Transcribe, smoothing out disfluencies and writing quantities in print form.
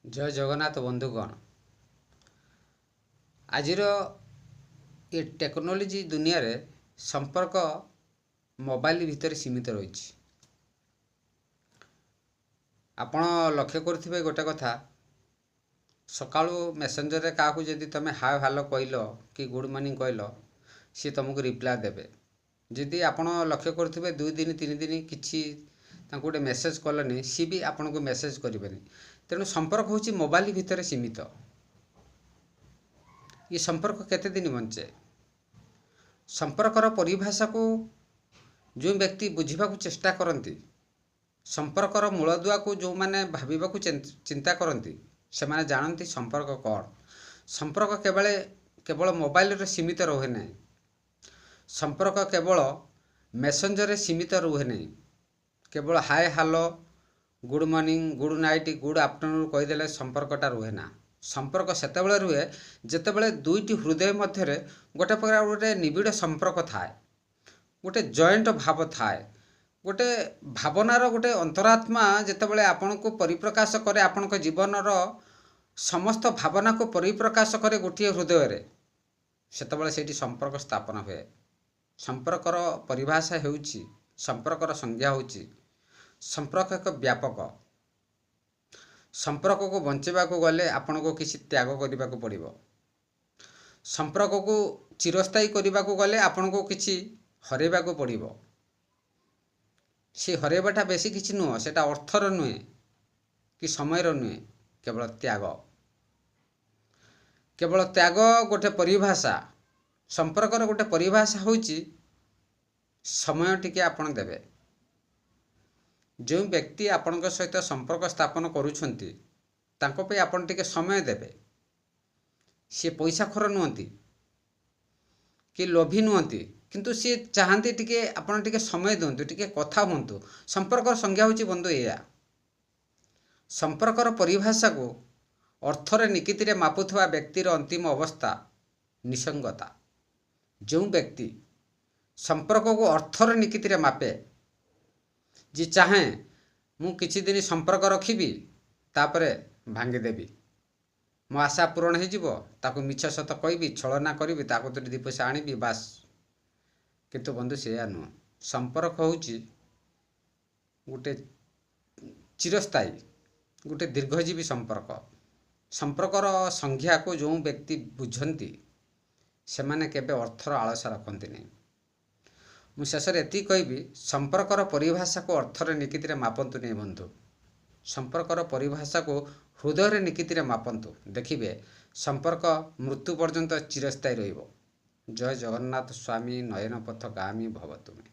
ଜୟ ଜଗନ୍ନାଥ ବନ୍ଧୁଗଣ। ଆଜିର ଏ ଟେକ୍ନୋଲୋଜି ଦୁନିଆରେ ସମ୍ପର୍କ ମୋବାଇଲ ଭିତରେ ସୀମିତ ରହିଛି। ଆପଣ ଲକ୍ଷ୍ୟ କରୁଥିବେ ଗୋଟେ କଥା, ସକାଳୁ ମେସେଞ୍ଜରରେ କାହାକୁ ଯଦି ତୁମେ ହାଏ ହ୍ୟାଲୋ କହିଲ କି ଗୁଡ଼୍ ମର୍ଣ୍ଣିଂ କହିଲ, ସିଏ ତୁମକୁ ରିପ୍ଲାଏ ଦେବେ। ଯଦି ଆପଣ ଲକ୍ଷ୍ୟ କରୁଥିବେ 2 ଦିନ 3 ଦିନ କିଛି ତାଙ୍କୁ ଗୋଟେ ମେସେଜ୍ କଲେନି, ସିଏ ବି ଆପଣଙ୍କୁ ମେସେଜ୍ କରିବେନି। ତେଣୁ ସମ୍ପର୍କ ହେଉଛି ମୋବାଇଲ ଭିତରେ ସୀମିତ। ଏ ସମ୍ପର୍କ କେତେ ଦିନ ବଞ୍ଚେ? ସମ୍ପର୍କର ପରିଭାଷାକୁ ଯେଉଁ ବ୍ୟକ୍ତି ବୁଝିବାକୁ ଚେଷ୍ଟା କରନ୍ତି, ସମ୍ପର୍କର ମୂଳଦୁଆକୁ ଯେଉଁମାନେ ଭାବିବାକୁ ଚିନ୍ତା କରନ୍ତି, ସେମାନେ ଜାଣନ୍ତି ସମ୍ପର୍କ କ'ଣ। ସମ୍ପର୍କ କେବଳ ମୋବାଇଲରେ ସୀମିତ ରୁହେ ନାହିଁ, ସମ୍ପର୍କ କେବଳ ମେସେଞ୍ଜରରେ ସୀମିତ ରୁହେ ନାହିଁ। କେବଳ hi hello, good morning, good night, good afternoon କହିଦେଲେ ସମ୍ପର୍କଟା ରୁହେ ନା। ସମ୍ପର୍କ ସେତେବେଳେ ରୁହେ ଯେତେବେଳେ ଦୁଇଟି ହୃଦୟ ମଧ୍ୟରେ ଗୋଟେ ପ୍ରକାର ଗୋଟେ ନିବିଡ଼ ସମ୍ପର୍କ ଥାଏ, ଗୋଟେ ଜଏଣ୍ଟ ଭାବ ଥାଏ, ଗୋଟେ ଭାବନାର ଗୋଟେ ଅନ୍ତରାତ୍ମା ଯେତେବେଳେ ଆପଣଙ୍କୁ ପରିପ୍ରକାଶ କରେ, ଆପଣଙ୍କ ଜୀବନର ସମସ୍ତ ଭାବନାକୁ ପରିପ୍ରକାଶ କରେ ଗୋଟିଏ ହୃଦୟରେ, ସେତେବେଳେ ସେଇଠି ସମ୍ପର୍କ ସ୍ଥାପନ ହୁଏ। ସମ୍ପର୍କର ପରିଭାଷା ହେଉଛି, ସମ୍ପର୍କର ସଂଜ୍ଞା ହେଉଛି, ସମ୍ପର୍କ ଏକ ବ୍ୟାପକ। ସମ୍ପର୍କକୁ ବଞ୍ଚାଇବାକୁ ଗଲେ ଆପଣଙ୍କୁ କିଛି ତ୍ୟାଗ କରିବାକୁ ପଡ଼ିବ। ସମ୍ପର୍କକୁ ଚିରସ୍ଥାୟୀ କରିବାକୁ ଗଲେ ଆପଣଙ୍କୁ କିଛି ହରାଇବାକୁ ପଡ଼ିବ। ସେ ହରାଇବାଟା ବେଶୀ କିଛି ନୁହଁ, ସେଇଟା ଅର୍ଥର ନୁହେଁ କି ସମୟର ନୁହେଁ, କେବଳ ତ୍ୟାଗ। କେବଳ ତ୍ୟାଗ ଗୋଟେ ପରିଭାଷା। ସମ୍ପର୍କର ଗୋଟେ ପରିଭାଷା ହେଉଛି ସମୟ ଟିକେ ଆପଣ ଦେବେ। ଯେଉଁ ବ୍ୟକ୍ତି ଆପଣଙ୍କ ସହିତ ସମ୍ପର୍କ ସ୍ଥାପନ କରୁଛନ୍ତି, ତାଙ୍କ ପାଇଁ ଆପଣ ଟିକେ ସମୟ ଦେବେ। ସିଏ ପଇସା ଖୋର ନୁହନ୍ତି କି ଲୋଭୀ ନୁହନ୍ତି, କିନ୍ତୁ ସିଏ ଚାହାନ୍ତି ଟିକେ ଆପଣ ଟିକେ ସମୟ ଦିଅନ୍ତୁ, ଟିକେ କଥା ହୁଅନ୍ତୁ। ସମ୍ପର୍କର ସଂଜ୍ଞା ହେଉଛି ବନ୍ଧୁ ଏଇଆ। ସମ୍ପର୍କର ପରିଭାଷାକୁ ଅର୍ଥରେ ନିକିତିରେ ମାପୁଥିବା ବ୍ୟକ୍ତିର ଅନ୍ତିମ ଅବସ୍ଥା ନିସଙ୍ଗତା। ଯେଉଁ ବ୍ୟକ୍ତି ସମ୍ପର୍କକୁ ଅର୍ଥର ନିକିତିରେ ମାପେ, ଯିଏ ଚାହେଁ ମୁଁ କିଛି ଦିନ ସମ୍ପର୍କ ରଖିବି ତାପରେ ଭାଙ୍ଗିଦେବି, ମୋ ଆଶା ପୂରଣ ହେଇଯିବ, ତାକୁ ମିଛ ସତ କହିବି, ଛଳନା କରିବି, ତାକୁ ତ 2 ପଇସା ଆଣିବି, ବାସ୍। କିନ୍ତୁ ବନ୍ଧୁ ସେଇଆ ନୁହଁ। ସମ୍ପର୍କ ହେଉଛି ଗୋଟେ ଚିରସ୍ଥାୟୀ, ଗୋଟେ ଦୀର୍ଘଜୀବୀ ସମ୍ପର୍କ। ସମ୍ପର୍କର ସଂଜ୍ଞାକୁ ଯେଉଁ ବ୍ୟକ୍ତି ବୁଝନ୍ତି, ସେମାନେ କେବେ ଅର୍ଥର ଆଳସା ରଖନ୍ତି ନାହିଁ। ମୁଁ ଶେଷରେ ଏତିକି କହିବି, ସମ୍ପର୍କର ପରିଭାଷାକୁ ଅର୍ଥରେ ନିକିତିରେ ମାପନ୍ତୁ ନାହିଁ ବନ୍ଧୁ। ସମ୍ପର୍କର ପରିଭାଷାକୁ ହୃଦୟରେ ନିକିତିରେ ମାପନ୍ତୁ, ଦେଖିବେ ସମ୍ପର୍କ ମୃତ୍ୟୁ ପର୍ଯ୍ୟନ୍ତ ଚିରସ୍ଥାୟୀ ରହିବ। ଜୟ ଜଗନ୍ନାଥ ସ୍ୱାମୀ, ନୟନ ପଥ ଗାମୀ ଭବ ତୁମେ।